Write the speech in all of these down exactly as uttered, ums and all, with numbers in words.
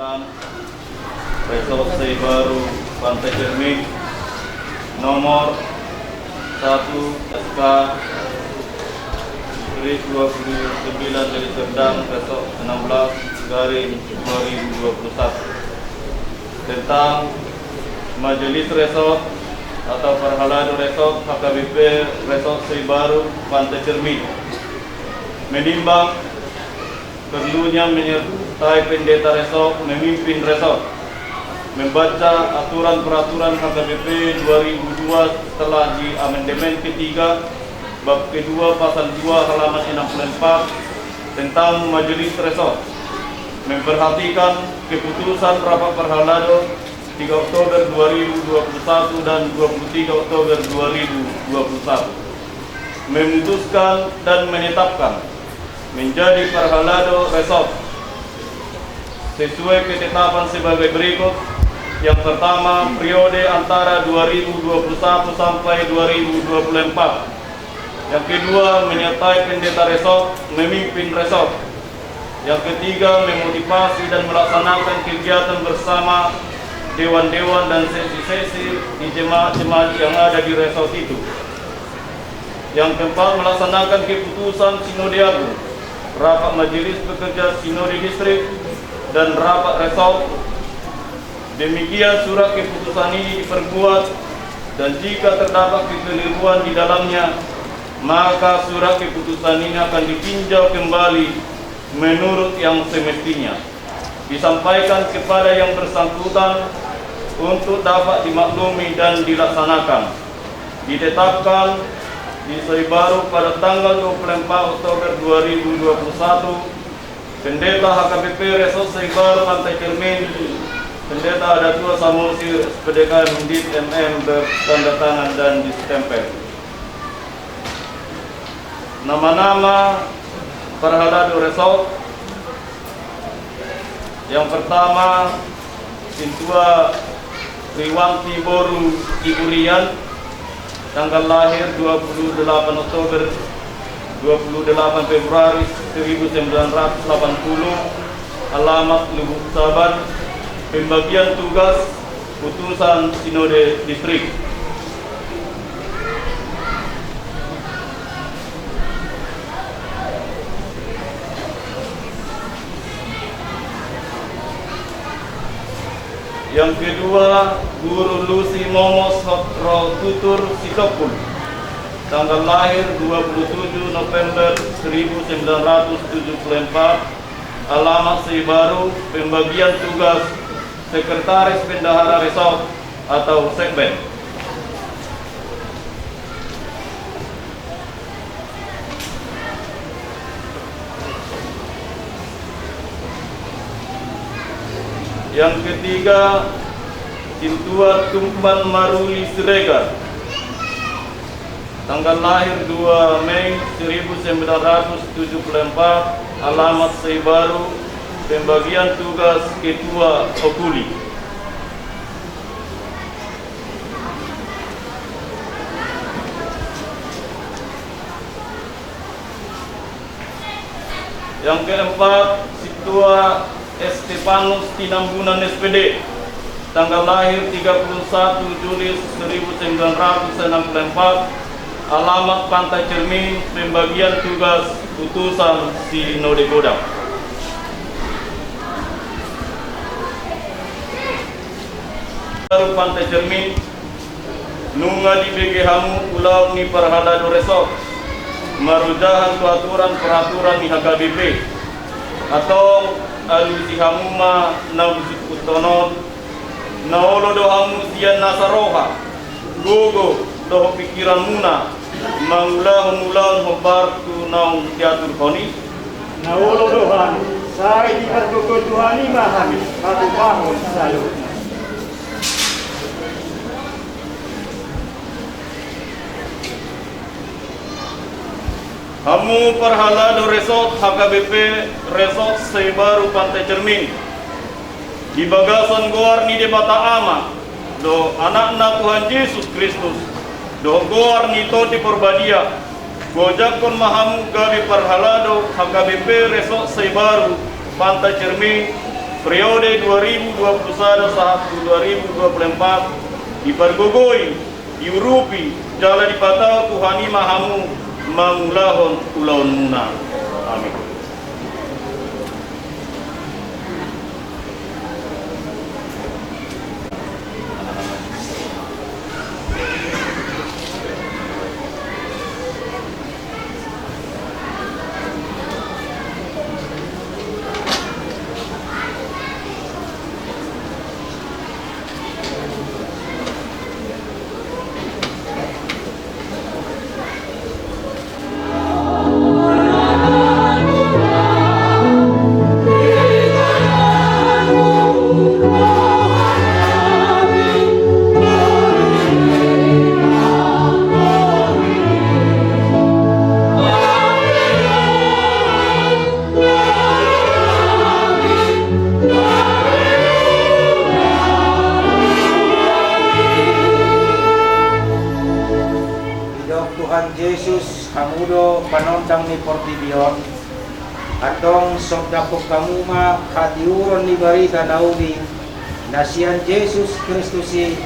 Resort Seibaru Pantai Cermin nomor satu S K garis dua puluh sembilan garis Serdang Resort enam belas garing dua ribu dua puluh satu tentang Majelis Resort atau Parhalado Resort H K B P Resort Seibaru Pantai Cermin menimbang perlunya menyertai pendeta resort memimpin resort membaca aturan peraturan H K B P dua ribu dua setelah di amandemen ketiga bab kedua pasal dua halaman enam puluh empat tentang majelis resort memperhatikan keputusan rapat parhalado tiga Oktober dua ribu dua puluh satu dan dua puluh tiga Oktober dua ribu dua puluh satu memutuskan dan menetapkan menjadi parhalado resort sesuai ketetapan sebagai berikut. Yang pertama, periode antara dua ribu dua puluh satu sampai dua ribu dua puluh empat. Yang kedua, menyertai pendeta resort memimpin resort. Yang ketiga, memotivasi dan melaksanakan kegiatan bersama dewan-dewan dan seksi-seksi di jemaat-jemaat yang ada di resort itu. Yang keempat, melaksanakan keputusan Sinode Agung, rapat majelis pekerja Sinode Distrik, dan rapat resort. Demikian surat keputusan ini diperbuat, dan jika terdapat kekeliruan di dalamnya, maka surat keputusan ini akan ditinjau kembali menurut yang semestinya, disampaikan kepada yang bersangkutan untuk dapat dimaklumi dan dilaksanakan. Ditetapkan di Seibaru pada tanggal dua puluh empat Oktober dua ribu dua puluh satu, Pendeta H K B P Resort Seibaru Pantai Cermin, Pendeta Adatua Samosir, S P D K M Dit M M, bertanda tangan dan distempel. Nama-nama parhalado resort. Yang pertama, Sintua Riwanti boru Siburian, tanggal lahir dua puluh delapan Oktober, dua puluh delapan Februari seribu sembilan ratus delapan puluh, alamat Lubuk Saban, pembagian tugas utusan Sinode Distrik. Yang kedua, Guru Lusi Momos Hotro Tutur Sitompul, tanggal lahir dua puluh tujuh November seribu sembilan ratus tujuh puluh empat, alamat Seibaru, pembagian tugas Sekretaris Bendahara Resort atau Sekben. Yang ketiga, Sintua Tumban Maruli Siregar. Tanggal lahir dua Mei seribu sembilan ratus tujuh puluh empat, alamat Seibaru, pembagian tugas Ketua Okuli. Yang keempat, Sintua Estefanus Tinambunan S P D, tanggal lahir tiga puluh satu Juli seribu sembilan ratus enam puluh empat, alamat Pantai Cermin, pembagian tugas utusan Sinode Godang. Pantai Cermin, nunga dibege hamu ulaon ni parhalado resort, marojahan tu aturan peraturan ni H K B P. Antong alusi hamu ma na husungkuthon on, na olo do hamu sian nasa roha, gogo dohot pingkiranmuna, mangulahon ulaon hombar tu naung diaturhon i. Na olo do hami, sai dipargogoi Tuhan i ma hami, patupahon saluhutna. Hamu parhalado resort H K B P Resort Seibaru Pantai Cermin, di bagasan goar ni Debata Ama dohot Anakna Tuhan Jesus Kristus, dohot goar ni Tondi Porbadia, huojakhon ma hamu gabe parhalado H K B P Resort Seibaru Pantai Cermin, Periode dua ribu dua puluh sada sahat tu dua ribu dua puluh empat dipargogoi, diurupi, jala dipatau Tuhan i ma hamu mangulahon ulaonmuna. Amin. Didok Tuhan Jesus, hamu do panondang ni portibi on. Antong sondanghon hamu ma hatiuron ni barita na uli na sian Jesus Kristus i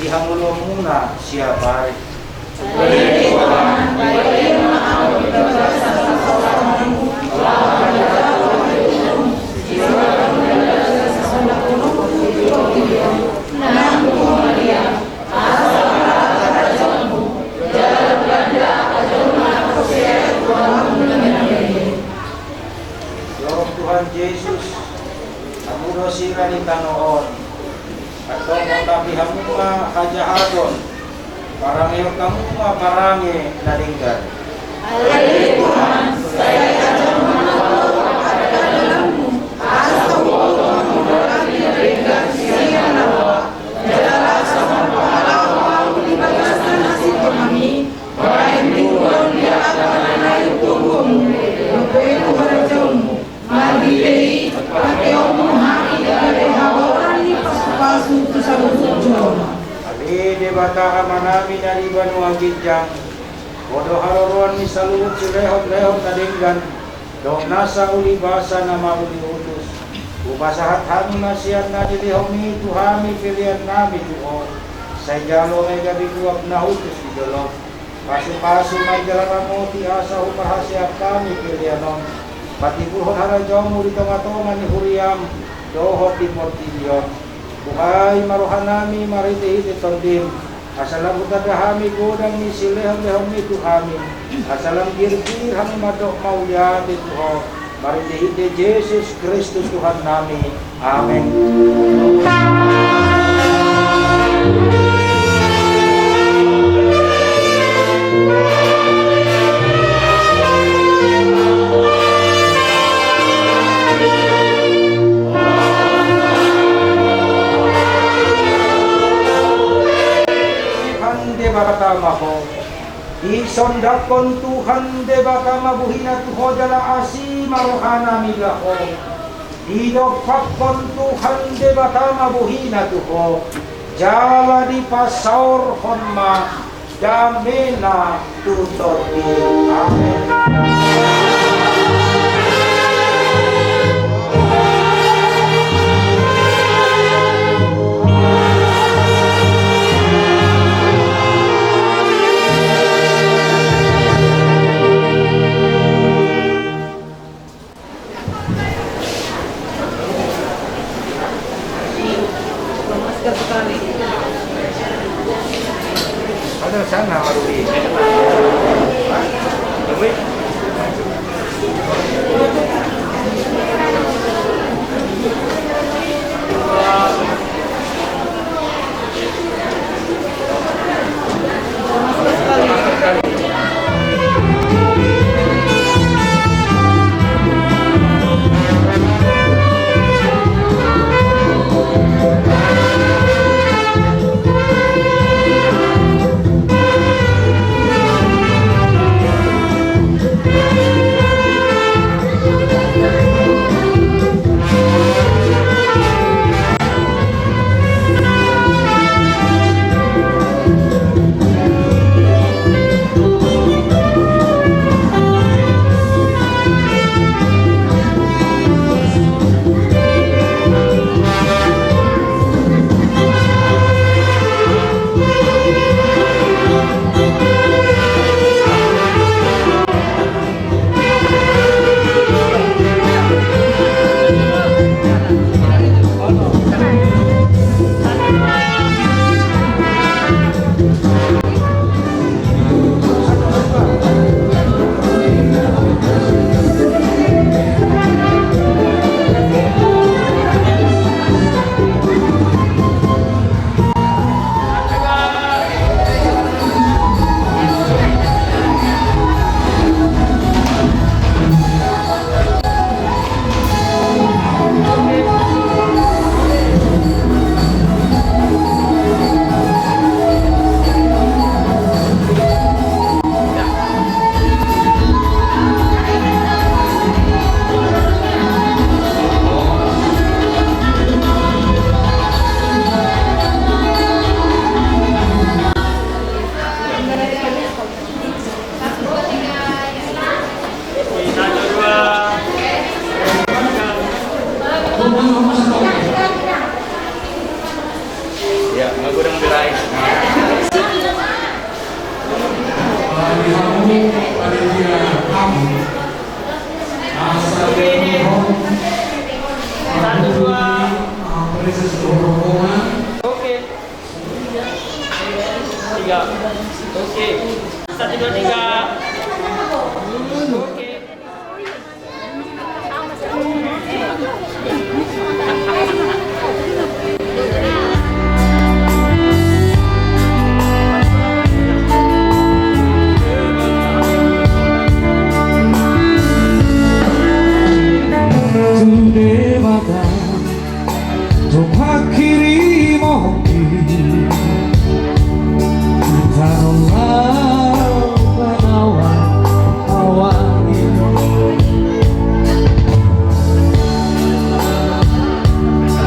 di hangoluanmuna siapari. Didok Tuhan Jesus, hamu do sira ni tano on. Antong ondopi hamu ma hajahaton, parangehon hamu ma parange na denggan. Alai Tuhan, sai ajar ma au pardalanmu, asa huboto hamu na denggan sian na laho. Jala asa marpahala au di bagasan asi ni rohami, baen di ulaon ni angka na naeng tu goarmu dohot tu harajaonmu. Marhite i, pakeonmu hami gabe hahoran ni pasupasu tu saluhut jolma. Ale Debata Amanami na di banua ginjang, Ho do haroroan ni saluhut silehonlehon na denggan dohot nasa uli basa na mauliutus. Hupasahat hami ma sian na dilehonmi tu hami peleannami tu Ho. Sai jalo ma i gabe uap na hushus di jolom. Pasupasu ma i jala ramoti asa huparhaseang hami pelean on patimbulhon harajaonmu di tongatonga ni huriam dohot di portibi on. Buhai ma rohanami marhitehite Tondim, asa lam hutanda hami godang ni silehonlehonmi tu hami, asa lam girgir hami mandok mauliate tu Ho, marhitehite Jesus Kristus Tuhannami. Amen. Tuhan Debata ma Ho. Disondangkon Tuhan Debata ma buhina tu Ho jala asi ma rohana mida Ho. Didompakkon Tuhan Debata ma buhina tu Ho, jala dipasaorhon ma damena tu tondi. Amen. Ya, magodang berai. Bagi hamu panitia hamu, asa didohon, satu, dua. Proses rombongan. Oke. Tiga. Oke. Satu, dua, tiga. Oke. Tu Debata, tu panghirimon i, di tano laut manawang awan i.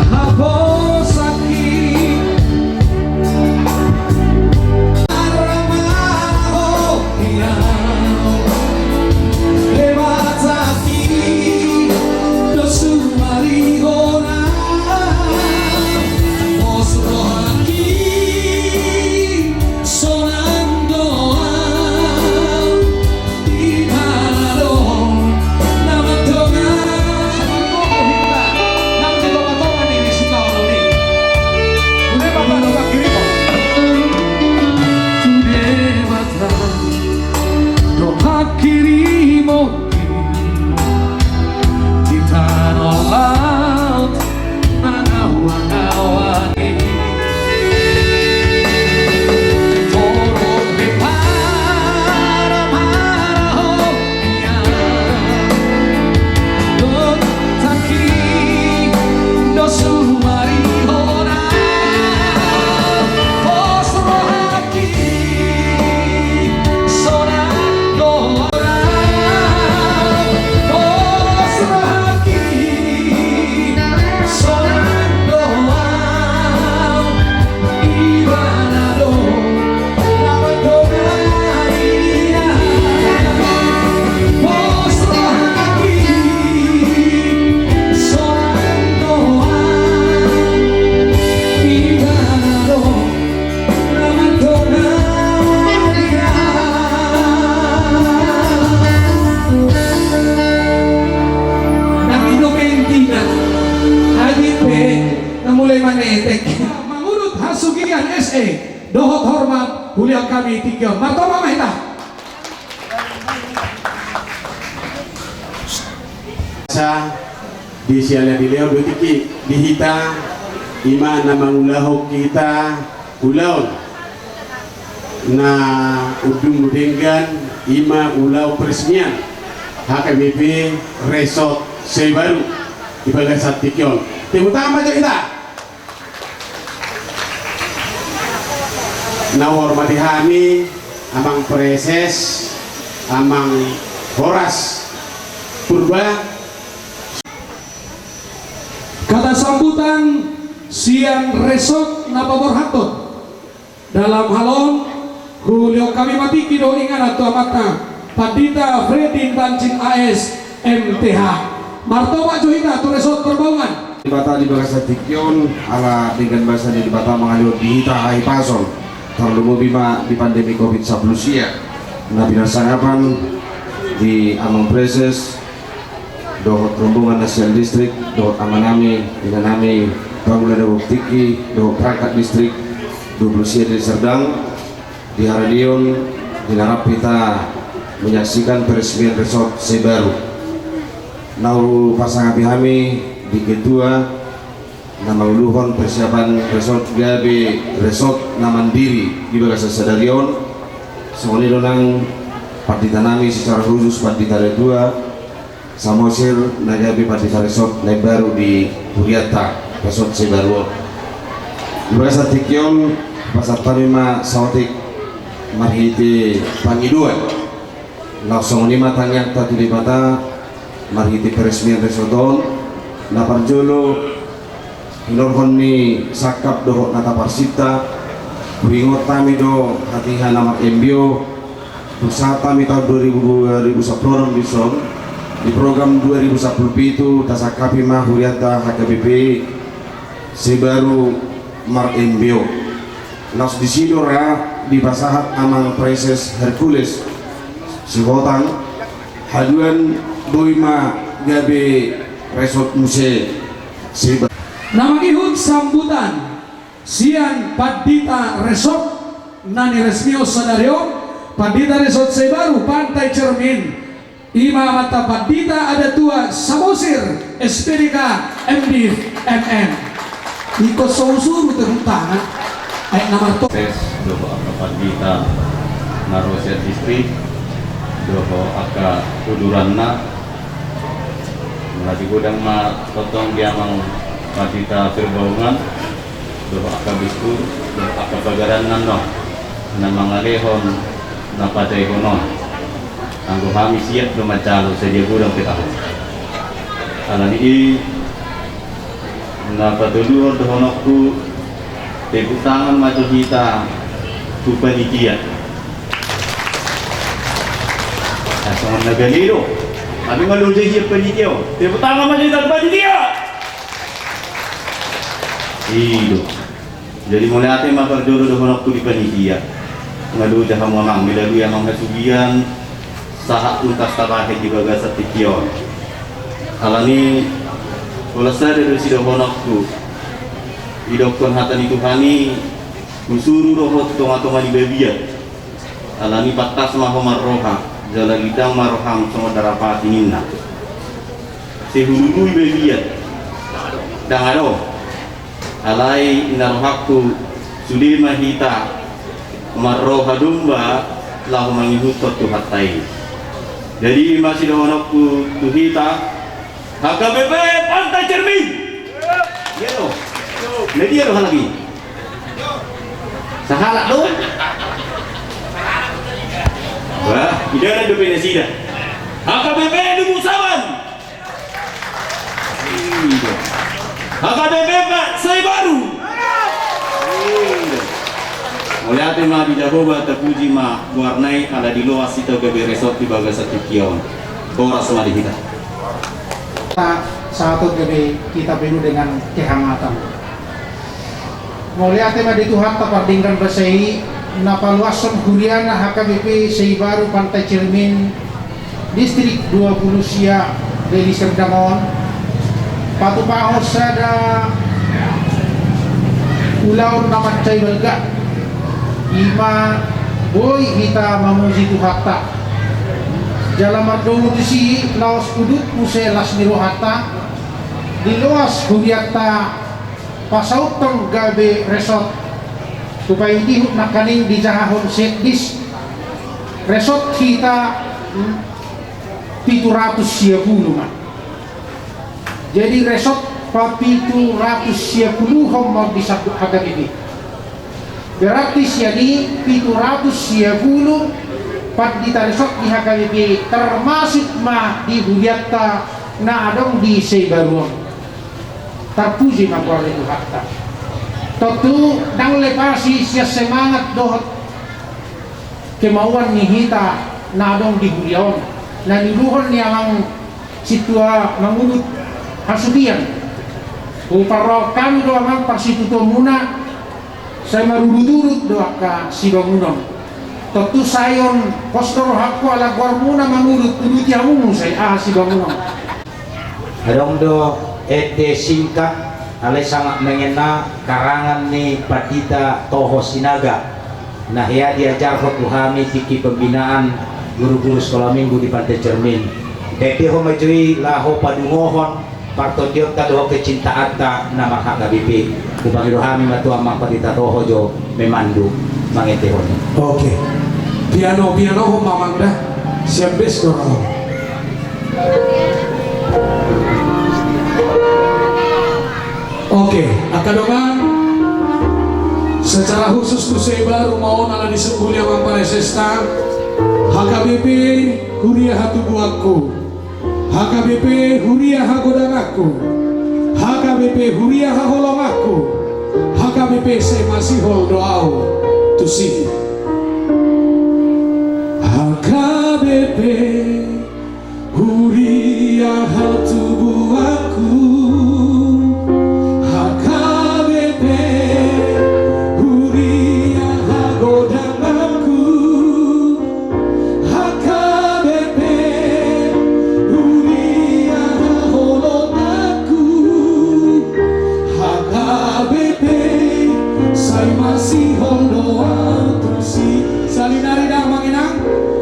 Haposanki, arma ho. Debata do panghirimon i, di tano laut manawang awan i. Torop be paramara ho. Nang i do pe intina, adi pe na mulai manetek. Mangudut hasugian S E dohot hormat, huliang hami tingki on. Martopot ma hita. Sa di siala di leon do tingki di hita, ima na mangulahon hita ulaon na undung denggan, ima ulaon peresmian H K B P Resort Saibaru di bagasan tingki on. Tepuk tangan ma jo hita. Na huhormati hami Amang Preses, Amang Horas Purba. Kata sambutan sian resort na paborhathon. Dalam hal on, hulehon hami ma tingki do inganan tu amanta Pandita Fredin Banjin A S, M T H. Martopot jo hita tu resort Perbaungan. Debata di bagasan tingki on, ala denggan basa ni Debata mangalehon di hita hahipason, tarlumobi ma di pandemi covid sampulu sia na pinarsangapan di Amang Preses dohot rombongan na sian distrik, dohot amanami, inanami, pangula na buk tingki, dohot perangkat distrik dua pulu sia Deli Serdang, di haradeon di na rap hita menyaksikan peresmian resort Saibaru. Na hupasangapi hami di ketua na manguluhon persiapan resort gabe resort na mandiri di bagasan sadari on. Songon i do nang panditanami secara khusus Pandita Datua Samosir na gabe pandita resort na imbaru di hurianta, resort Saibaru on. Di bagasan tingki on, pasahat hami ma saotik marhite pangidoan. Laos songon i ma tangiangta tu Debata marhite peresmian resort on. Na parjolo, hinorhon ni sangkap dohot na taparsinta, huingot hami do hatiha na marembio, dung sahat hami taon dua ribu, dua ribu sampulu onom dison, Di program dua ribu sampulu pitu tasangkapi ma hurianta H K B P Seibaru mar-M B O. Laos disi do ra dipasahat Amang Praeses Hercules Sihotang, haduan boi ma gabe resort muse Seibaru. Na mangihut sambutan sian Pandita Resort na niresmihon sadari on, Pandita Resort Seibaru Pantai Cermin, i ma amanta Pandita Adat Tua Samosir, S P D K, M Div, M M. Ingkon so husuru tepuk tangan. Aek na marto. Ses dohot angka pandita na ro sian distrik dohot angka uduranna. Molo di godang ma tongtong di Amang Pandita Perbaungan dohot angka bisku dohot angka pagaranna on na mangalehon na padaehon on. Anggo hami siap do manjalo sadia godang pe tahe. Alani i na patoluhon dohononku, tepuk tangan ma jo hita tu panitia. Asa na gale do. Tapi molo jo hita panitia on, tepuk tangan ma jo hita tu panitia. I do. Jadi mauliate ma parjolo dohononku di panitia. Nga loja hamu amang, melalui amang hasugian, sahat tuntas tabahen di bagasan tingki on. Alani, holan sada do sidohononku. Didokkon hata ni Tuhan i, husuru do ho tu tongatonga ni babiat. Alani pantas ma ho marroha, jala dang ma roham songon darapati ninna. Sai hulului babiat. Dang adong. Alai inna rohangku, sude ma hita marroha domba laho mangihuthon Tuhanta i. Jadi i ma sidohononku tu hita, H K B P Pantai Cermin. Dia do. Nah, dia do halak i. Sahalak do. Wah, ida na dope nasida. H K B P Lumut Sawan. H K B P Seibaru. Mauliate ma di Jahowa, tapuji ma goarna i ala diloas hita gabe resort di bagasan tingki on. Horas ma di hita. Sahat gabe hita penuh dengan kehangatan. Mauliate ma di Tuhanta pardenggan basa i, na paluashon huriana H K B P Seibaru Pantai Cermin, distrik dua pulu sia Deli Serdang on, patupahon sada ulaon na mansai balga, i ma boi hita mamuji Tuhanta. Jala mardomu tusi laos udut muse las ni rohanta, diloas hurianta pasauthon gabe resort. Hupaihutihut nangkaning dijahahon sekdis, resort hita, mm, pitu ratus sia pulu ma. Jadi resort papitu ratus sia puluhon ma on di sandok H K B P. Berarti sian i pitu ratus sia pulu pandita resort di H K B P termasuk ma di hurianta na adong di Seibaru on. Tarpuji ma goar ni Tuhanta. Tontu ndang lepasi sian semangat dohot kemauan ni hita na adong di huria on, na niuluhon ni amang sintua mangudut hasugian. Huparrohahon hami do amang parsitutuonmuna, sai marurut-urut do angka sibangunon. Tontu sai on pos do rohangku ala goarmuna mangudut, uduti hamu muse aha sibangunon. Adong do ende singkat, alai sangap mengenna, karangan ni Pandita Toho Sinaga, na hea diajarhon tu hami tingki pembinaan guru-guru sekolah minggu di Pantai Cermin. Endehon ma jo i laho padungohon partondionta dohot kecintaanta na mar-H K B P. Hupangido hami ma tu amang Pandita Toho jo memandu mangendehon i. Oke. Piano, pianohon ma amang da. Siap bes do roha. Oke, angka dongan, secara khusus tu Seibaru ma on ala disungkun ni amang paresesta, H K B P huria hatubuanku, H K B P huria hagodanganku, H K B P huria haholonganku, H K B P sai masihol do ahu tusi. H K B P huria Sai masihol do au tusi. Sahali nari da amang inang.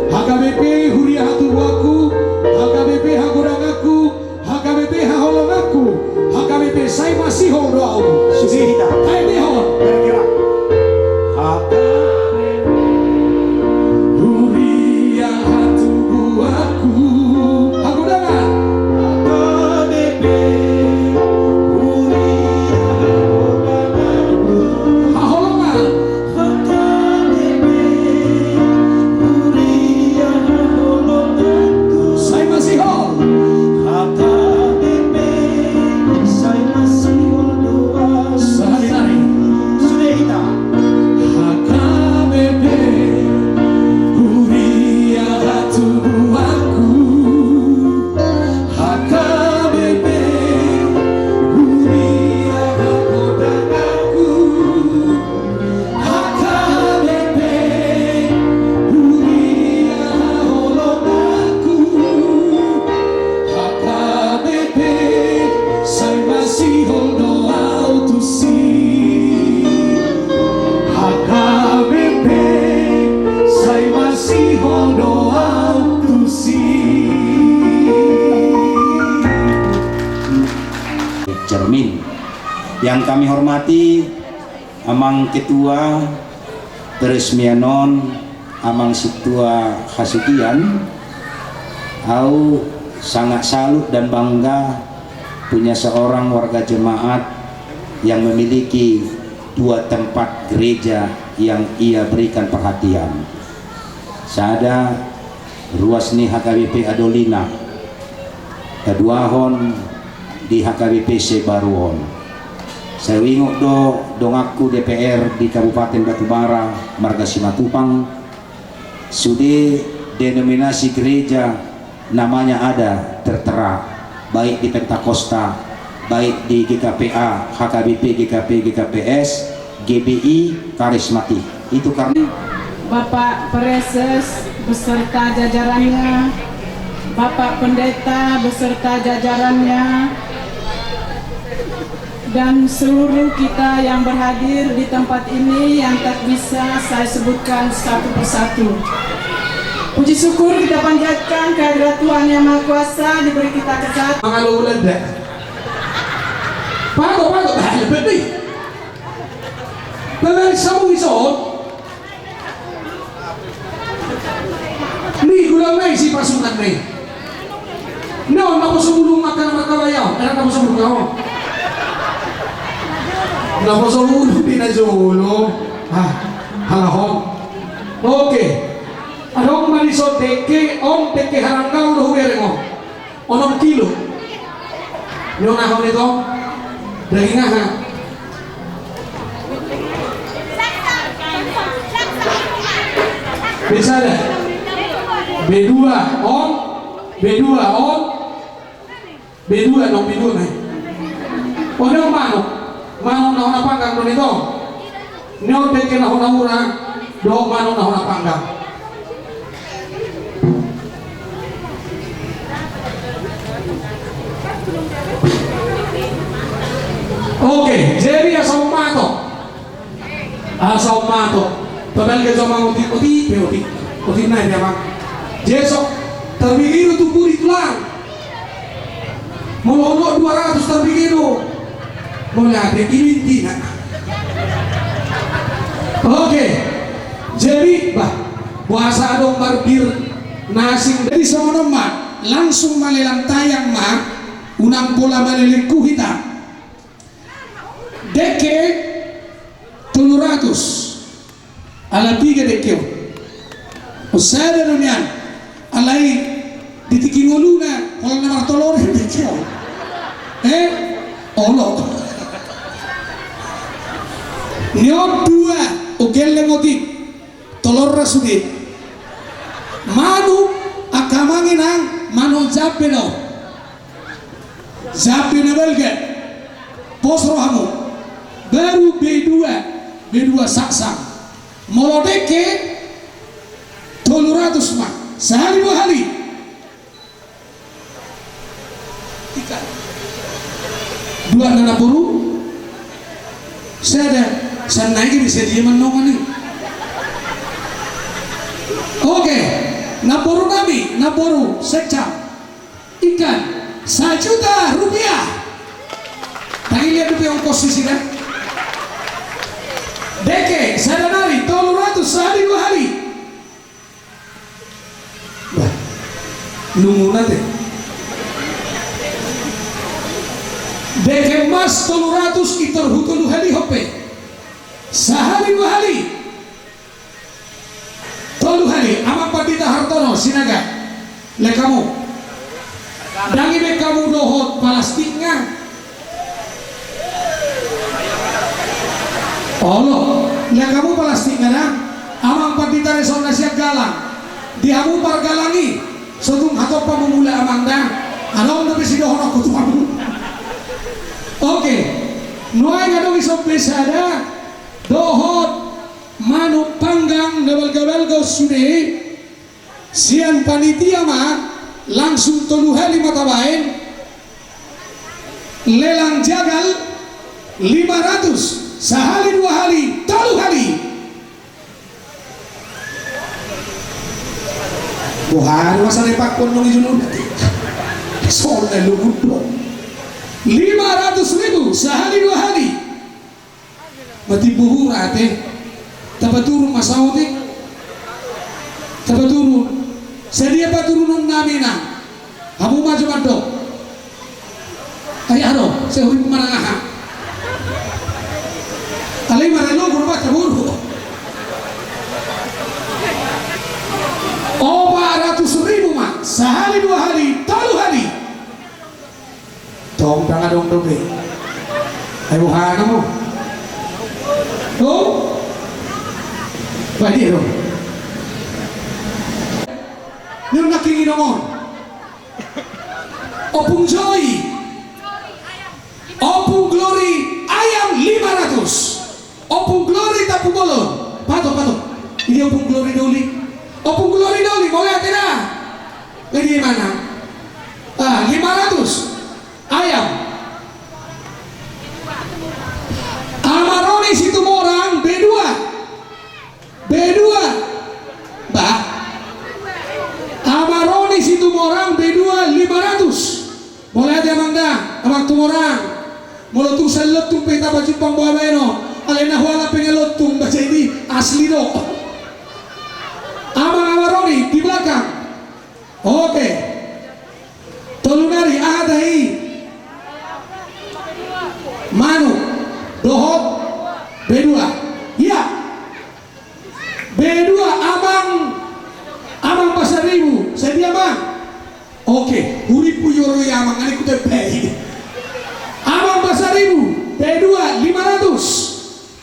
H K B P huria hatubuanku, H K B P hagodanganku, H K B P haholonganku, H K B P sai masihol do au. Sude hita. Taendehon. Bergerak. H K B P huria hatubuanku. Hagodangan. H K B P huria hagodanganku. Haholongan. H K B P huria haholonganku. Sai masihol. H K B P sai masihol do au. Sahali nari. Sude hita. H K B P huria hatubuanku. H K B P huria hagodanganku. H K B P huria haholonganku. H K B P sai masihol do au tusi. H K B P sai masihol do au tusi. Cermin. Yang kami hormati Amang Ketua peresmian on, Amang Sintua Hasugian, au sangat salut dan bangga punya seorang warga jemaat yang memiliki dua tempat gereja yang ia berikan perhatian. Sada ruas ni H K B P Adolina, paduahon di H K B P Sebaru on. Sai huingot do donganku D P R di Kabupaten Batubara marga Simatupang, sude denominasi gereja namanya ada tertera, baik di Pentakosta, baik di G K P A, H K B P, G K P, G K P S, G B I, Karismatik. Itu karena Bapak Praeses beserta jajarannya, Bapak Pendeta beserta jajarannya, dan seluruh kita yang berhadir di tempat ini yang tak bisa saya sebutkan satu persatu. Puji syukur kita panjatkan kehadirat Tuhan Yang Maha Kuasa, diberi kita kesehatan. Mangalo Belanda. Pato, pato, bah, lebih. Belanda sabu ison. Ni gula mai si pasukan mai. No, naposo bulung makan markabaya. Eh, naposo bulung kau. Naposo bulung di najolo. Ah, halahon. Oke. Adong ma dison dengke, on dengke haranggau do hubereng on. Onom kilo. Nyo na hau ni tong. Daging aha? Bisa da? B dua, on. B dua, on. B dua, dong, B dua, nai. Onom manuk. Manuk na hona panggang do ni tong. Nyo dengke na hona ura, dohot manuk na hona panggang. Oke, jadi asa ummato. Asa ummato. Padahal dia cuma otik, otik, otik. Otik nai dia, Bang. Jesok, terbiru tubuh di tulang. Molo dua ratus tarbege do. Molo ate, ini intina. Oke. Jadi, bah, boasa adong marbir na asing. Jadi songon on ma, langsung ma lelang tayang ma, unang pola malelengku hita. Dengke tolu ratus. Ala piga dengke on? O, sada do nian. Alai di tingki ngoluna, holan na martolu do dengke on. Eh? Olo. Ni on dua, o, gelleng otik. Tolorna sude. Manuk, angka amang inang, manuk jambe do. Jambe na balga. Pos rohamu. Baru B dua, B dua saksang. Molo dengke tolu ratus ma. Sahali dua hali. Tiga. Dua na naboru. Sada. Sian nai ge bisa dia menongan i. Oke, namboru nami, namboru sekcam. Ikan sajuta rupiah. Tagi lihat dope ongkos sisi kan. Dengke sada nari tolu ratus sahali dua hali. Bah, nungu nate. Dengke emas tolu ratus i tor hu tolu hali hope. Sahali dua hali. Tolu hali, Amang Pandita Hartono Sinaga. Lek hamu. Ndang ibaen hamu dohot palastikna. Olo, lek hamu palastikna da. Amang Pandita Resort na sian Galang. Di hamu pargalang i. So tung hatop hamu mula amang da. Adong dope sidohononku tu hamu. Oke. Nuaeng adong i sombe sada. Dohot manuk panggang na balga-balga on sude, sian panitia ma, langsung tolu hali ma tabaen, lelang jagal lima ratus, sahali dua hali, tolu hali. Boha do masa depan kondong i julu. Songon na lugut do. Lima ratus ribu, sahali dua hali. Matimbo hura ate. Tapaturun ma saotik. Tapaturun. Sadia paturunon nami na. Hamu ma jo mandok. Ai aro, sehuri manang aha. Alai marelo guru baca guru. Opat ratus ribu ma, sahali dua hali, tolu hali. Tong dang adong dope. Ai boha nama. Tong. Badia do. Ni na kinginomon. Ompung Joy. Ompung Glory ayam lima ratus. Ompung Glory Tampubolon. Patok, patok. Ini Ompung Glory Doli. Ompung Glory Doli, mauliate da. Ini mana? Ah, lima ratus. Ayam. Ama Roni Situmorang B dua. B dua. Bah. Ama Roni Situmorang B dua lima ratus. Mauliate amang da, amang Tumorang. Molo tung sai lontung pe tapajumpang boha baenon. Alai na hualap pe nga lontung, ba jadi asli do. Amang Ama Roni di belakang. Oke. Tolu nari aha tahe i? Manuk dohot B dua. Ia. B dua amang, amang Pasaribu, sadia amang? Oke, hurippu i ro i amang, ani kutempe i. Amang Pasaribu, B dua lima ratus.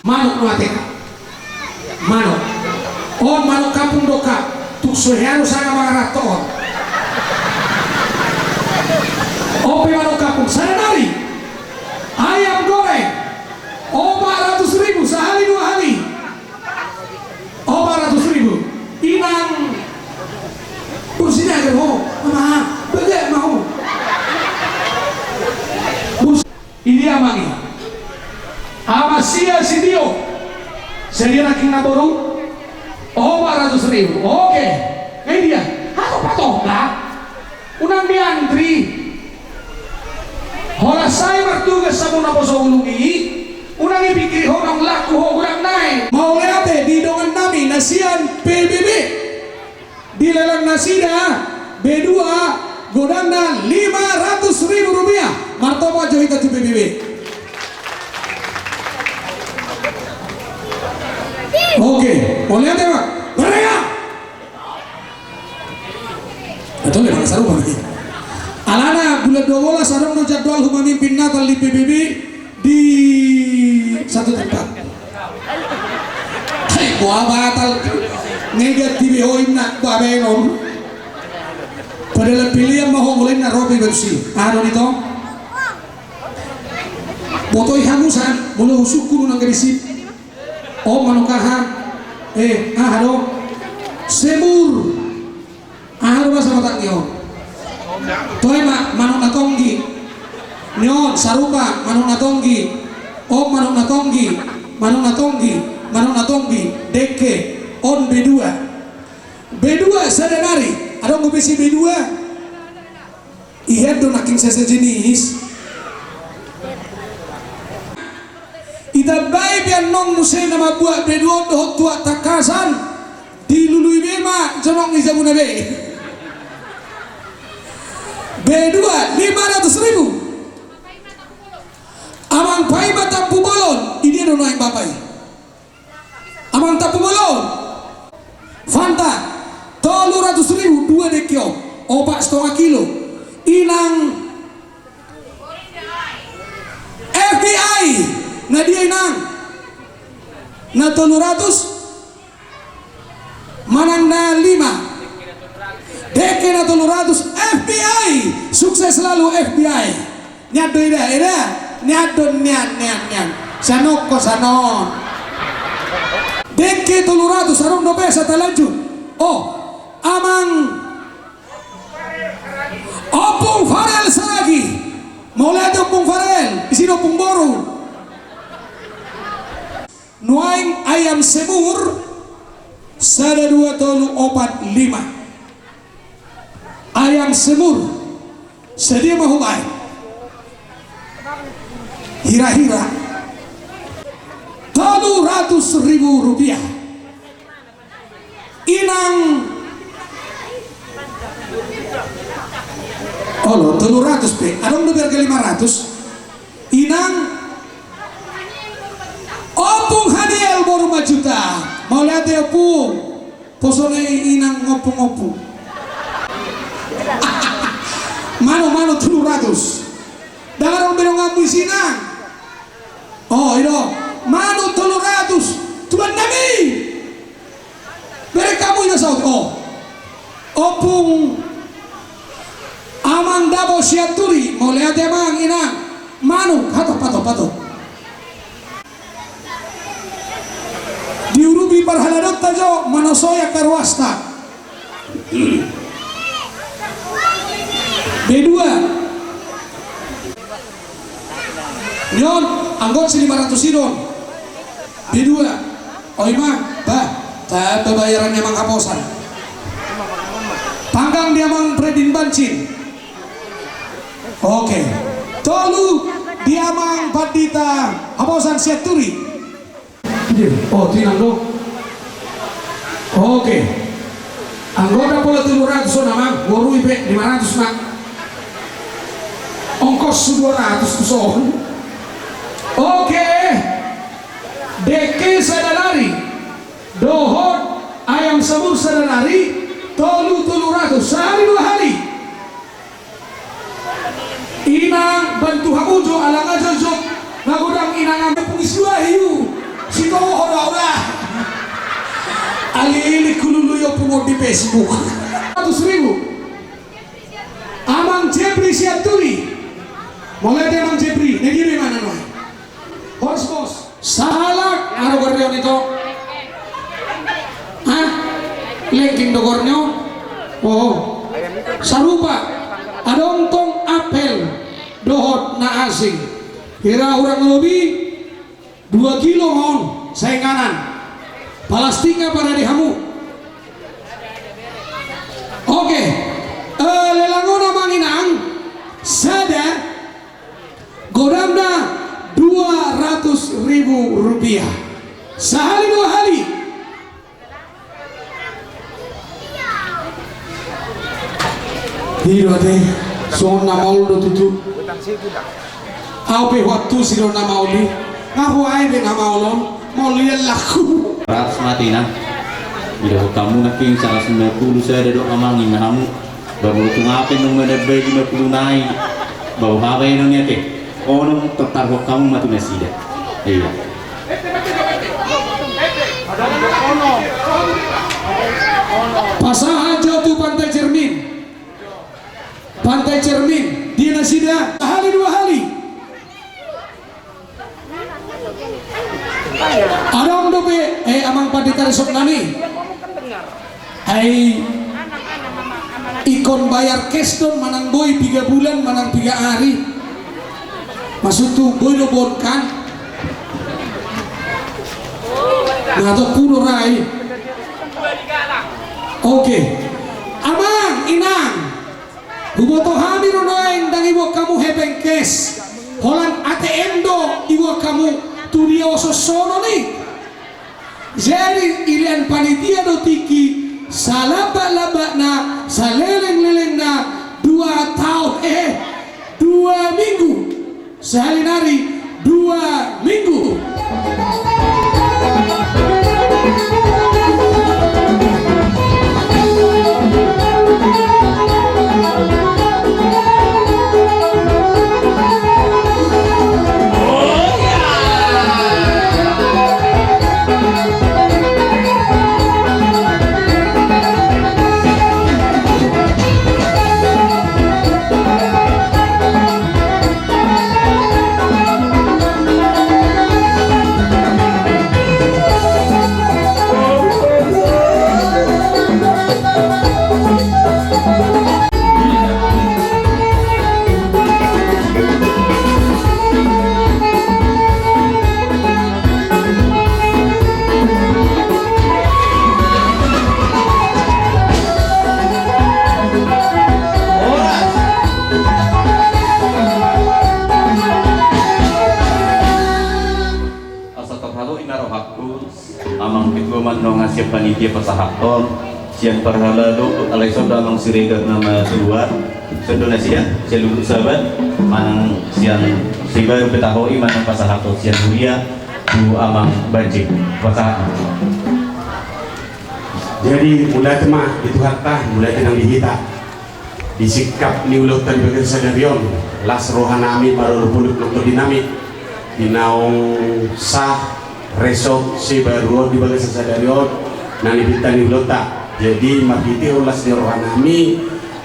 Manuk nuaeng. Manuk. On manuk kampung do ka. Tung so hea do sanga mangaranto on. On pe manuk kampung. Sada nari. Ayam goreng. Opat ratus ribu sahali dua hali. Opat ratus ribu. Inang. Bursi na agar ho. Ama. Bege ma ho. Bursi. Ini amang i. Ama sia Sitio. Sadia nangkin na boru? Opat ratus ribu. Oke. Ini dia. Aku patok lah. Unang diantri. Holan sai martugas hamu naposo ulung i. Unang ipikiri ho naung laku ho godang nai. Mauliate di dongan nami na sian P B B. Dilelang nasida B dua godangna lima ratus ribu rupiah. Martopot jo hita tu P B B. Oke, mauliate ma. Merdeka. Betul ya, Bang Saru, Bang? Alana bulan dua belas adong do jadwalhu mamimpin Natal di P B B di satu tempat. Hai, boha batal. Ngegat di behoin na, boha benon. Padahal pilihan ma ho mulai na robi bersi. Ado di tong. Botoi hamu san, molo husungkun unang gadisip. O, manuk aha? Eh, aha do? Semur. Aha do bahasa Batak ni on? Toe ma, manuk na tonggi. Ni on, sarupa, manuk na tonggi. O, manuk na tonggi. Manuk na tonggi, manuk na tonggi, dengke, on B dua. B dua sada nari, adong dope si B dua. Ihean do nangkin sejenis. Itambai pe annon muse na mambuat B dua on dohot tuak tangkasan. Dilului be ma jonok ni jabuna be. B dua lima ratus ribu. Amang paima tampubolon, i dia do nuaeng bapa i? Amang tampubolon. Fanta, tolu ratus ribu, dua dengke on, opat setengah kilo. Inang F B I, na dia inang? Na tolu ratus manang na lima? Dengke na tolu ratus, F B I. Sukses selalu F B I. Nian do ida, ida. Nian do, nian, nian, nian. Sanon ho, sanon. Dengke tolu ratus, adong dope, sa talanjut. Oh, amang Ompung Farel Saragi. Mauliate Ompung Farel, isi do ompung boru. Nuaeng ayam semur, sada, dua, tolu, opat, lima. Ayam semur, sadia ma hubaen? Hira-hira tolu ratus ribu rupiah. Inang, olo, tolu ratus pe, adong dope arga lima ratus. Inang Ompung Haniel boru Majuta. Mauliate Ompung. Poso na i inang, ompung-ompung. Manuk, manuk tolu ratus. Ndang adong be donganmu isi, Nang? Oh, i do. Manuk tolu ratus. Tuan nami. Bereng hamu i na saut. Oh. Ompung Amang Dabo Sianturi. Mauliate Amang, inang. Manuk. Hatop, hatop, hatop. Diurupi parhaladonta jo, manosoi angka ruasta. B dua. Nion, anggo si lima ratus i do on. B dua. Oi ma, bah, tamba bayaran ni Amang Haposan. Panggang di Amang Fredin Bancin. Oke. Tolu di Amang Pandita Haposan Sianturi. Oh, tinang do. Oke. Anggo na pola tolu ratus on, Amang, borui pe lima ratus ma. Ongkos tu dua ratus tu son. Oke. Dengke sada nari. Dohot ayam semur sada nari, tolu, tolu ratus, sahali dua hali. Inang, bantu hamu jo, ala nga jo jo. Nga godang inang, ampe pungis dua hiu. Sitoho do au da. Alilik hulului ompung on di Facebook. Seratus ribu. Amang Jepri Sianturi. Mauliate Amang Jepri. Na dia do imana nuaeng? Horas, bos. Sahalak, aro gornion ito. Hah? Lengking do gornion? Oh. Sarupa. Adong tong apel dohot na asing. Hira hurang lobi dua kilo ma on sainganan. Palastikna parade hamu. Oke. Eh, lelang on, Amang Inang. Sada. Godangna dua ratus ribu rupiah. Sahali dua hali. I do ate, songon na maol do tutu. Au pe huantusi do na maol i. Nga huae be na maol on, maol i laku. Ratus mate na. Ida ho kamu na king saratus lima pulu sada do amang inna hamu. Ba molo tung ape nunga na bai lima pulu nai. Ba boha baenon i ate. Onom, totar ho kamu ma tu nasida. Iya. Pasahat jo tu Pantai Cermin. Pantai Cermin. Dia nasida. Sahali dua hali. Adong dope, eh, amang pandita resort nami. Ai ingkon bayar cash do manang boi piga bulan manang piga ari. Maksudhu boi do bon kan. Na tong pulo rai. Oke. Amang, inang. Huboto hami do nuaeng ndang diboan hamu hepeng cash. Holan A T M do diboan hamu tu dia oso sonon i. Jadi dilean panitia do tingki salapatlapat na, salelenglelengna dua taon, eh, dua minggu. Sahali nari dua minggu. Asa tarhalo i na rohangku, amang ketua manang sian panitia pasahathon, sian parhalado, alai songon amang Siregar nama keluar, songon na sian, sian Lubuk Sabat, manang sian Seibaru pe taho i manang pasahathon sian huria, tu amang Banjing, pasahat. Jadi, mauliate ma di Tuhanta, mauliate nang di hita. Di singkap ni ulaonta di bagasan sadari on, las rohanami, marolopolop nang tondinami, di naung sah resort Seibaru on di bagasan sadari on, na nipinta ni ulaonta. Jadi, marhite las ni rohanami,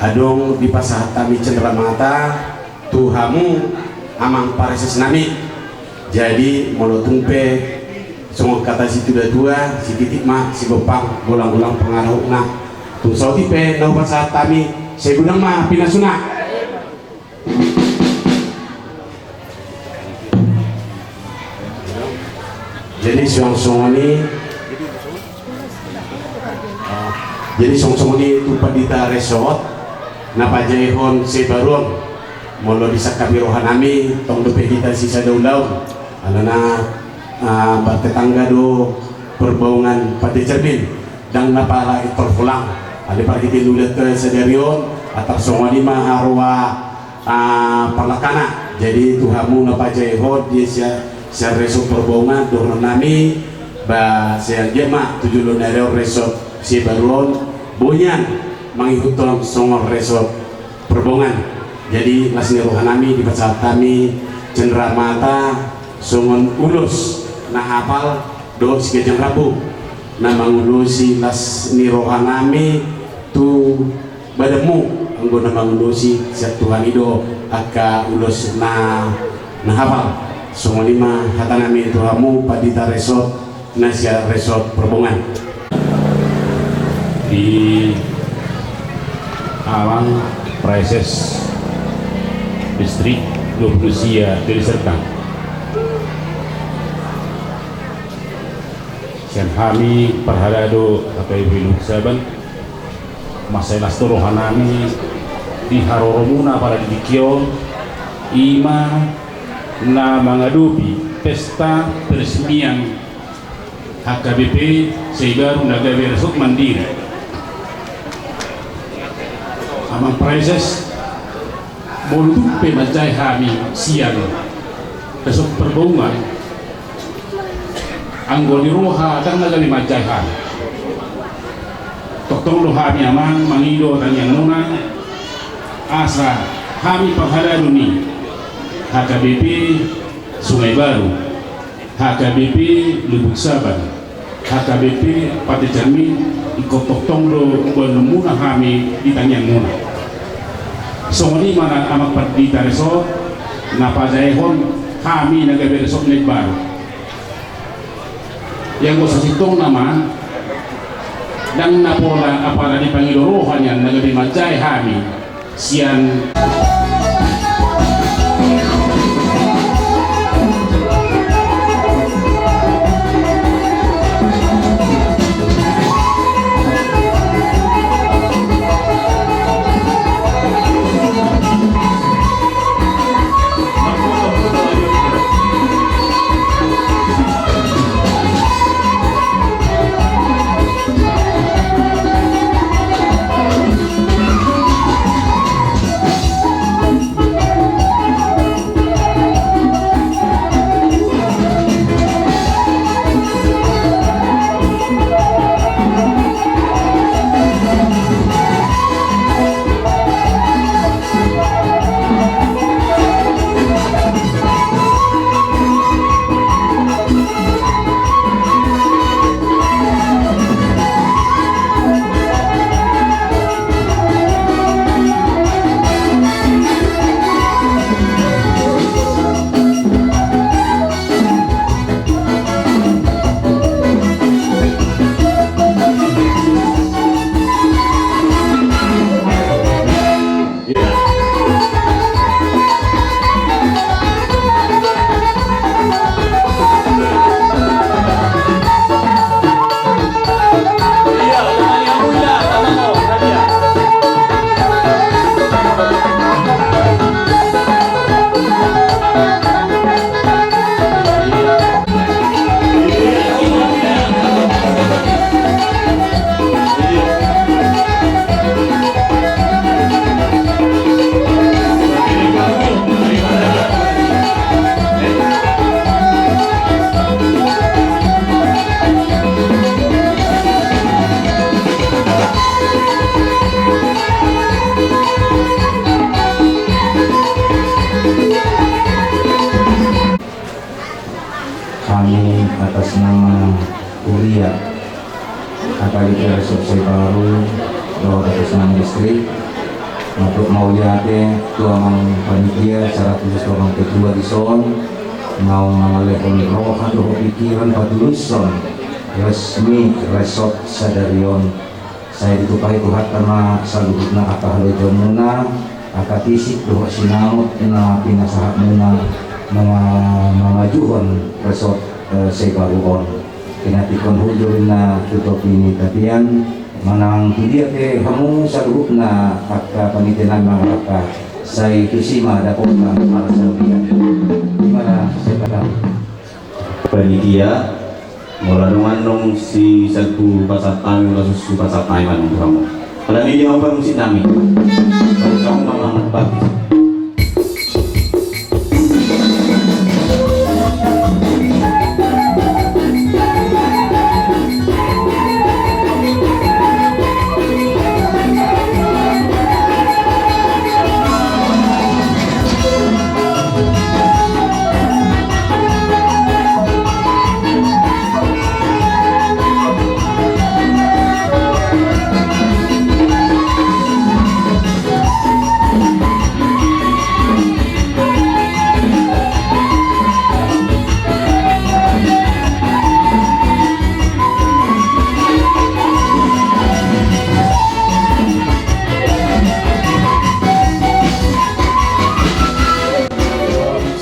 adong dipasahat hami cenderamata, tu hamu amang pareses nami. Jadi, molo tung pe songon hata situatua, sititik ma sigompang, golanggolang pangarahutna. Tung saotik pe na hupasahat hami, sai godang ma pinasuna. Jadi, songon i, jadi, songon i tu pandita resort na pajaehon Seibaru on. Molo disangkapi rohanami, tong dope hita sisada ulaon. Alana, ah, partetangga do Perbaungan Pate Cermin. Ndang na pala i torpulang. Alai parhite ni ulaonta sadari on, atar songon i ma haroa, ah, parlangkana. Jadi, tu hamu na pajaehon di sia-, sian resort Perbaungan, dohononnami, ba, sai anggiat ma tu joloan ni ari on resort Seibaru on boi nian mangihuthon songon resort Perbaungan. Jadi, las ni rohanami, dipasahat hami cenderamata songon ulos na hapal dohot siganjang rambu na mangulosi las ni rohanami tu badanmu, anggo na mangulosi sian Tuhan i do angka ulos na, na hapal. Songon i ma hatanami tu hamu pandita resort, na sian resort Perbaungan. Di amang praeses distrik dua puluh sia Deli Serdang. Sian hami parhalado H K B P Lubuk Sabat, mansai las do rohanami di haroromuna pada di tingki on, i ma na mangadopi pesta peresmian H K B P Seibaru na gabe resort mandiri. Amang praeses, molo tung pe manjae hami sian resort Perbaungan, anggo di roha ndang na gabe manjae hami. Tongtong do hami amang mangido tangiangmuna, asa hami parhalado ni H K B P Sungai Baru, H K B P Lubuk Sabat, H K B P Pate Cermin, ingkon tongtong do boanonmuna hami di tangiangmuna. Songon i ma na amang pandita resort na pajaehon hami na gabe resort na imbaru. Ia anggo sasintongna ma, ndang na pola apala dipangido roha nian na gabe manjae hami. Sian. Atas nama huria, A K D P Resort Saibaru, dohot atas nama distrik, untuk mauliate tu amang panitia, secara khusus tu amang ketua dison, naung mangalehon roha dohot pikiran patulushon resmi resort sadari on. Sai ditumpahi Tuhanta ma saluhutna angka halojaonmuna, angka fisik dohot sinamot na pinasahatmuna, na mamajuhon resort, eh, Saibaru on. Pinantikhon hujur na tu topi ni tapian, manang tu dia pe hamu saluhutna angka panitia nami mangalangka, sai tusi ma dapotan marsaotian. Ima da sepakat. Panitia, molo adong annon sisagu pasahat hami, molo susu pasahat hami ma annon tu hamu. Alani dia ma parmusik nami. Baru kamu mama bagi.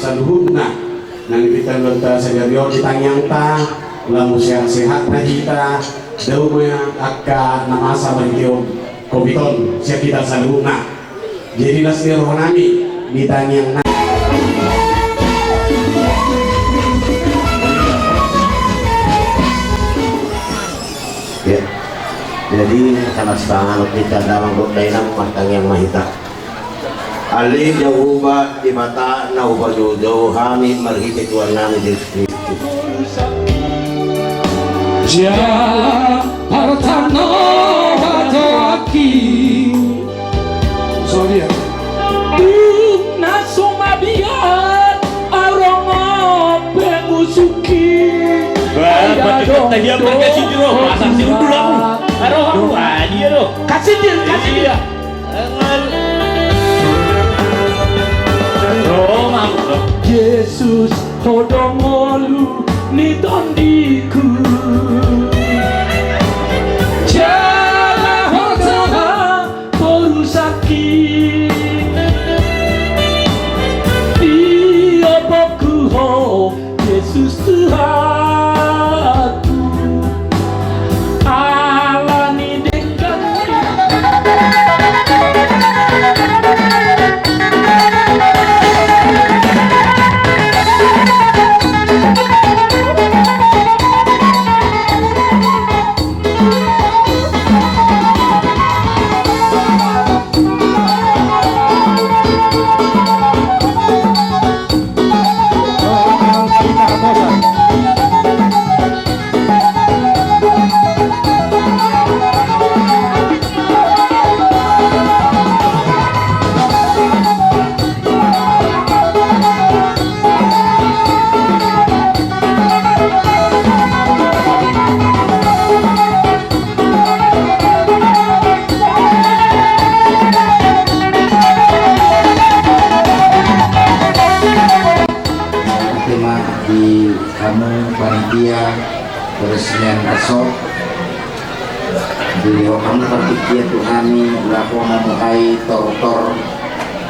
Saluhutna nang di pitaluanta sadari on di tangiangta, lamu sehat-sehat ma hita, dao ma angka na masa marhite covid on sian hita saluhutna. Jadi las ni roha nami di tangiang na. Ya. Jadi sama sepangan kita dalam kota ini martangiang ma hita. Ale Jahowa Debata na hupajojou hami marhite Tuhan nami Jesus Kristus. Jala partano hatoki. Sorry ya. Dung na so mabiar arongo pemusuki. Bah, berarti kata dia berkasi dulu. Masa si Udu laku. Arongo, wah, dia lo. Kasih dia, kasih dia. Jesus, Ho do ngolu ni tondiku. Jala horja ma porusaki. Iopokku Ho, Jesus Tuhanku. Ala ni denggan. Terima di hamu panitia peresmian resort. Dilehon hamu partingkian tu hami laho mamuhai tortor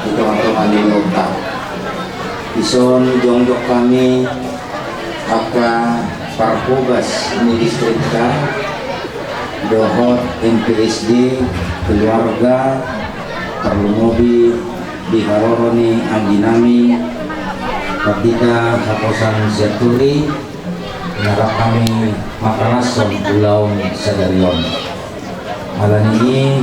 di tongatonga ni lompa. Dison jongjong hami angka parhobas ni distrikta dohot M P S D, keluarga, tarlumobi di haroro ni anggi nami Pandita Haposan Sianturi, na rap hami mangkalashon ulaon sadari on. Ala ni i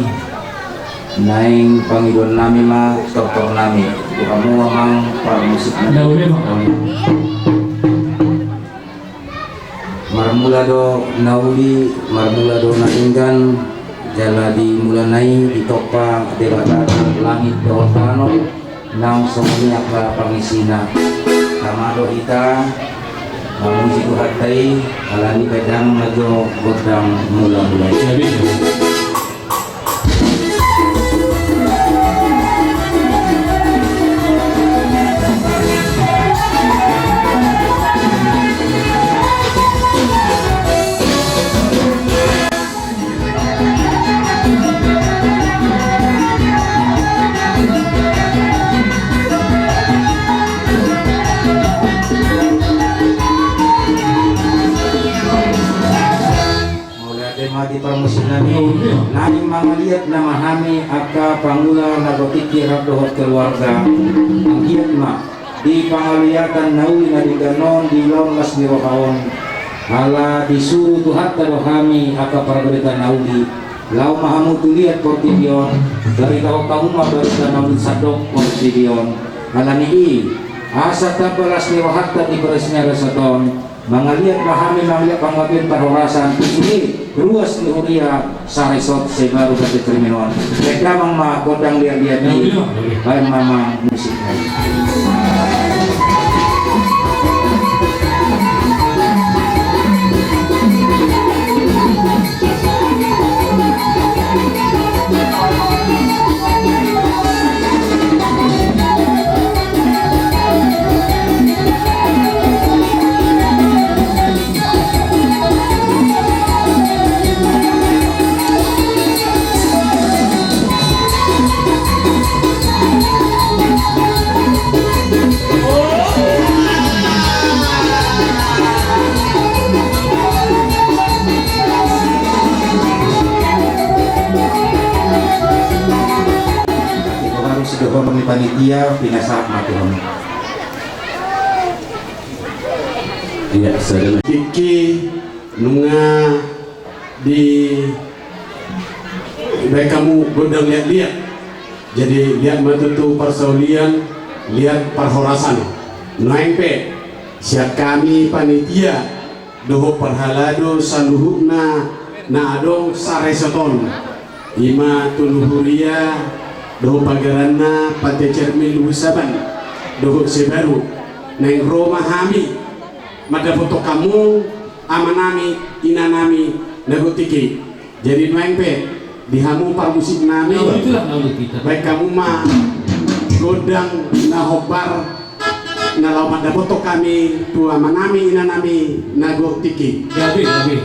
naeng pangidoan nami ma tortor nami tu hamu amang parmusik nami. Marmula do na uli, marmula do na denggan, jala di mulana i ditompa Debata langit dohot tano, nang songon i angka pangisina. Tama do hita, Mamuji Tuhanta i, alani i baen damang ma jo gondang mula-mula i. Mauliate ma di parmusiknami. Naeng mangaliat nama hami angka pangula na godang tingki rap dohot keluarga. Anggiat ma di pangaliatan na uli na denggan on di ulaon las ni roha on, ala disuru Tuhanta do hami angka pargorita na uli, laho ma hamu tu liat portibi on, baritahon hamu ma barita na uli sandok portibi on. Alani i, asa tamba las ni rohanta di parasian resort on, mangaliat ma hami mangaliat panggabean parhorasan tu sude ruas ni huria Saresort Sebaru Pante Cermin on. Baen damang ma gondang liat-liat i. Baen ma amang musik. Iko harus dohonon ni panitia, pinasahat ma tu hamu. Iya, saudara. Tingki nunga dibaen hamu gondang liat-liat. Jadi liat ma tutu parsaulian, liat parhorasan. Nuaeng pe sian hami panitia dohot parhalado saluhutna na adong saresort on, i ma tolu huria dohot pagaranna Pante Cermin Luhut Saban dohot Sebaru, naeng ro ma hami mandapothon hamu amanami, inanami na godang tingki. Jadi nuaeng pe di hamu parmusiknami, baen hamu ma gondang na hombar na laho mandapothon hami tu amanami, inanami na godang tingki. Gabe, gabe.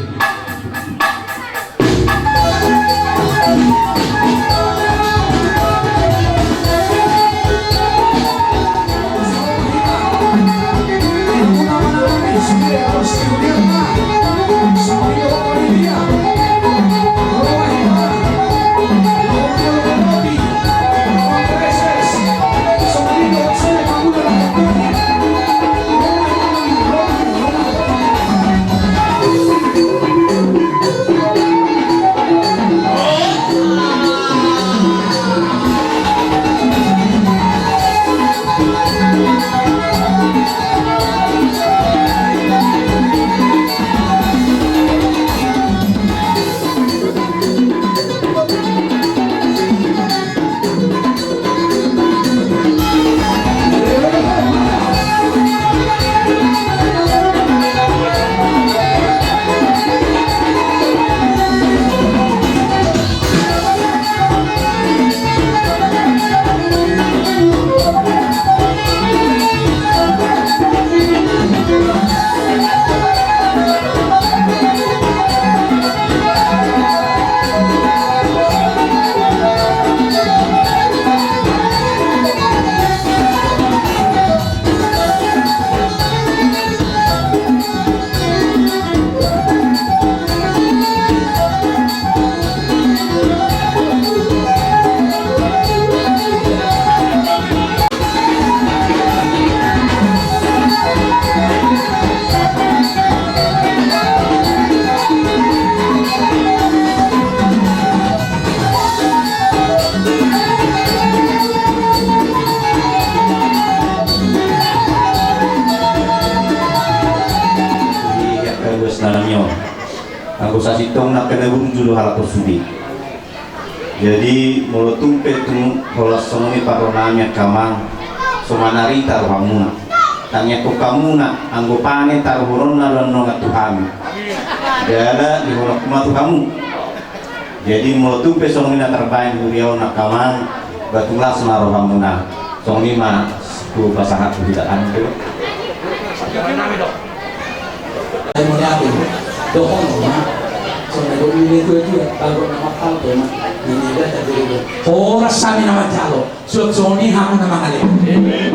Anggo sasintongna angka na burju do halak on sude. Jadi molo tung pe tung holan songon i parrohanami angka amang, so manarita rohamuna. Tangiangkon hamuna, anggo panen taruhononna do annon tu hami. Jala dihonoshon ma tu hamu. Jadi molo tung pe songon i na tarbahen huria on angka amang, ba tung las ma rohamuna. Songon i ma hupasahat tu hita, anu. Ai mauliate. Dohonon ma. Songon i do nilai tua-tua, bagot na mangkal pe ma. Nilai tua-tua. Horas hami na manjalo. Suang songon i hamu na mangalehon.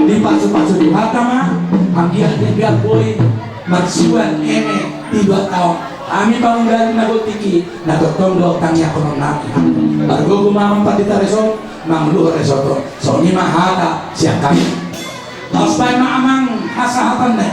Dipasupasu Tuhanta ma, anggiat-anggiat boi marsiuan eme di dua taon. Hami pangula na gotik i, na tongtong do tangiangkonon nami. Margogo ma amang pandita resort, manguluhon resort on. Songon i ma hata sian hami. Laos baen ma amang hasahatanna i.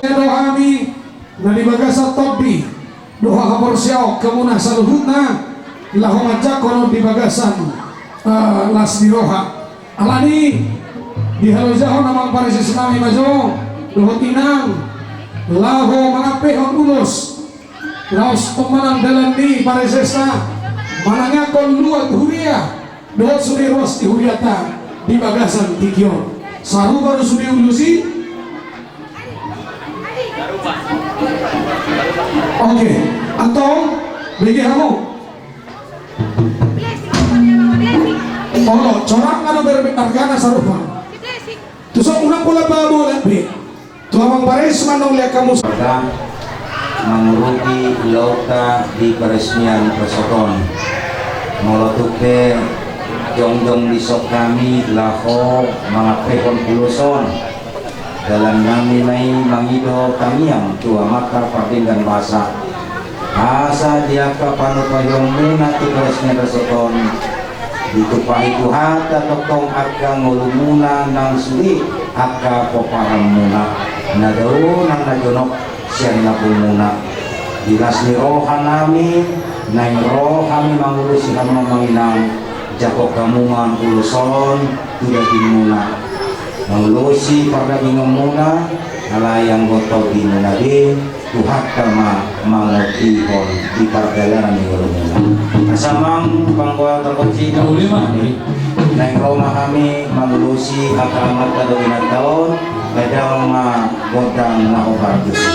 Dohot hami na di bagasan tondi dohot haporseaon hamuna saluhutna, laho manjangkon on di bagasan, eh, las ni roha. Alani i, dihalojahon amang pareses nami ma jo dohot inang laho mangampehon ulos. Laos on manang dalan ni paresesna manangihon luat huria dohot sude ruas ni hurianta di bagasan tingki on. Sarupa do sude ulos i. Oke, antong, bege hamu. Olo, corang anu ber-, argana sarupa. Tuson unang pola babola be. Tu amang pares manang leak hamu. Mangurupi ulaonta di paresmian resort on. Molo tung pe jongjong dison hami laho mangampehon ulos on. Dalan nami ma i mangido tangiang tu Amanta Pardenggan Basa. Asa di angka panupahionmuna tu paresmian resort on, ditumpahi Tuhanta tongtong angka ngolumuna nang sude angka pomparanmuna, na dao nang na jonok sian lambungmuna. Di las ni roha nami, naeng ro hami mangulosi hamu amang inang, jangkon hamu ma ulos on tu dagingmuna. Mangulosi pardagingonmuna, alai anggo tondimuna be, Tuhanta ma mangondihon di pardalanan ni ngolumuna. Asa amang panggoal terkunci. Naeng ro ma hami mangulosi angka amanta dohot inanta on, gadang ma gondang na hombar tusi.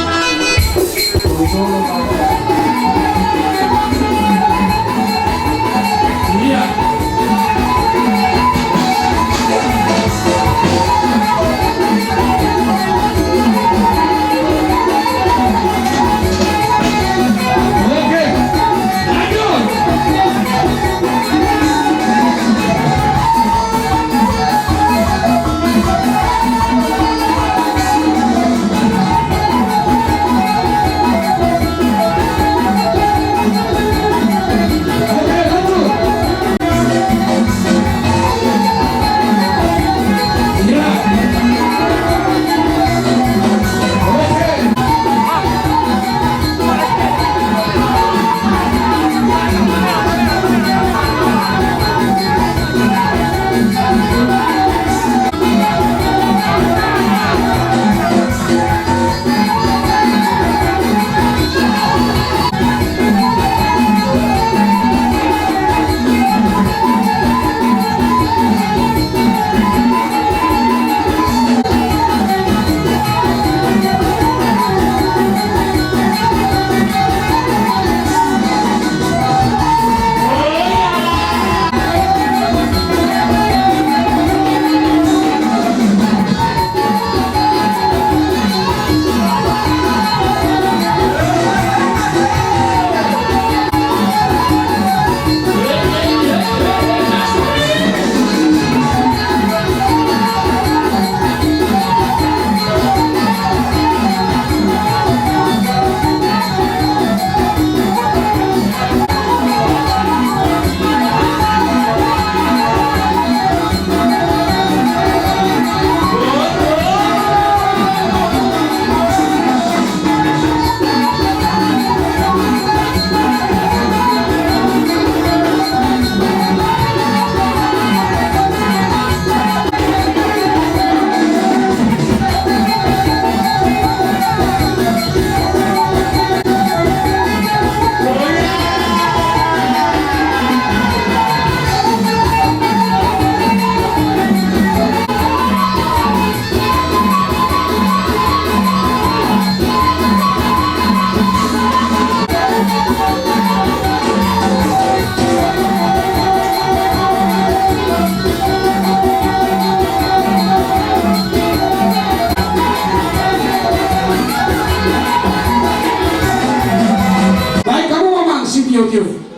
Thank you.